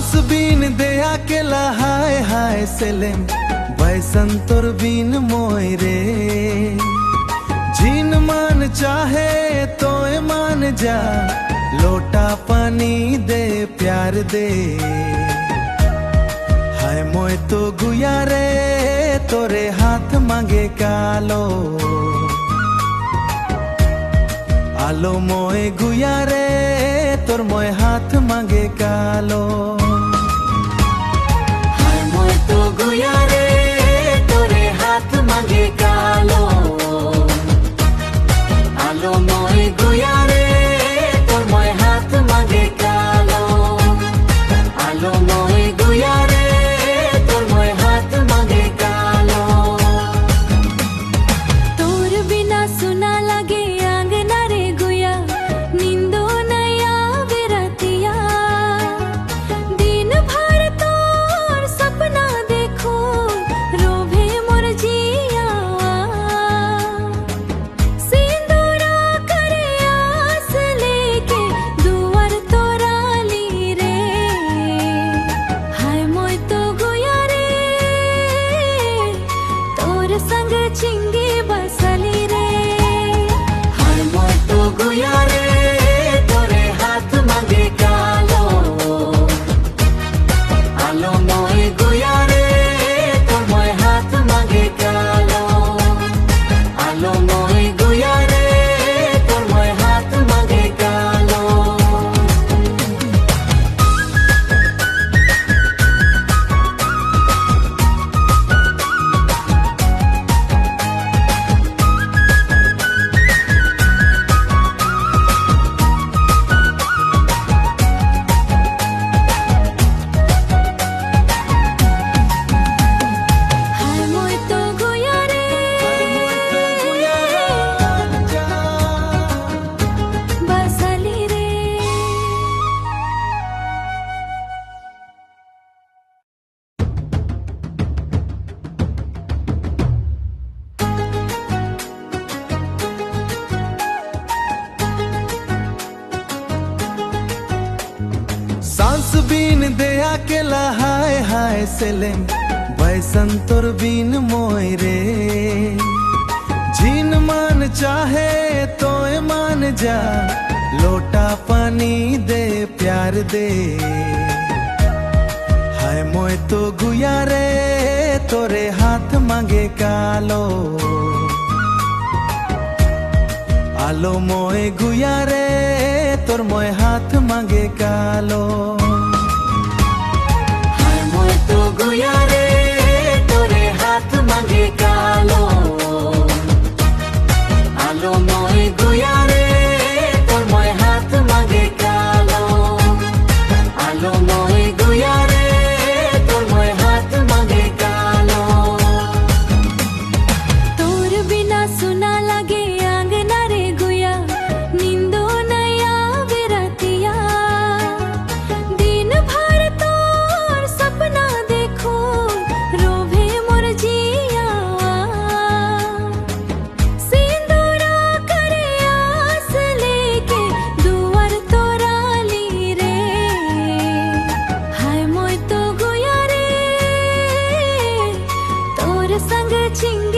सांस बीन दे अकेला हाय हाय सेलेम वैसन तोर बीन मोय रे। जीन मान चाहे तो मान जा, लोटा पानी दे प्यार दे। हाय मोय तो गुया रे तोरे हाथ मांगे कालो, आलो मोय गुया रे तोर मोय हाथ मांगे कालो। हाय मोय तो गुया रे तोरे हाथ मांगे कालो, आलो मोय गुया रे तोर मोय हाथ मांगे कालो, आलो मोय गुया रे तोर मोय हाथ मांगे कालो। तोर बिना सुना लगे आंगना रे गुया, नींदो नया बेरतिया। दिन भर तोर सपना देखो रोभे मोर जिया, सिंदूरा करे आस लेके दुआर तोरा ली रे। हाय मोय तो गुया रे तोर संग चिंगी बसली रे। हाय मोय तो गुया रे तोरे हाथ मांगे कालो, आलो मोय गुया रे तोर मोय हाथ मांगे कालो, आलो मोय गुया रे तोर मोय हाथ मांगे कालो। हाय मोय तो गुया रे बसली रे। सांस बीन दे अकेला हाय हाय सेलेम वैसन तोर बीन मोय रे। जीन मान चाहे तो मान जा, लोटा पानी दे प्यार दे। हाय मोय तो गुया रे तोरे हाथ मांगे कालो, आलो मोय गुया रे तोर मोय हाथ मांगे कालो। हाय मोय तो गुया रे तोरे हाथ मांगे कालो, आलो मोय गुया रे तोर मोय हाथ मांगे कालो, आलो मोय गुया रे तोर मोय हाथ मांगे कालो। तोर बिना सुना लगे आंगना रे गुया, नींदो नया बेरतिया। दिन भर तोर सपना देखो रोभे मोर जिया, सिंदूरा करे आस लेके दुआर तोरा ली रे। हाय मोय तो गुया रे तोर संग चिंगी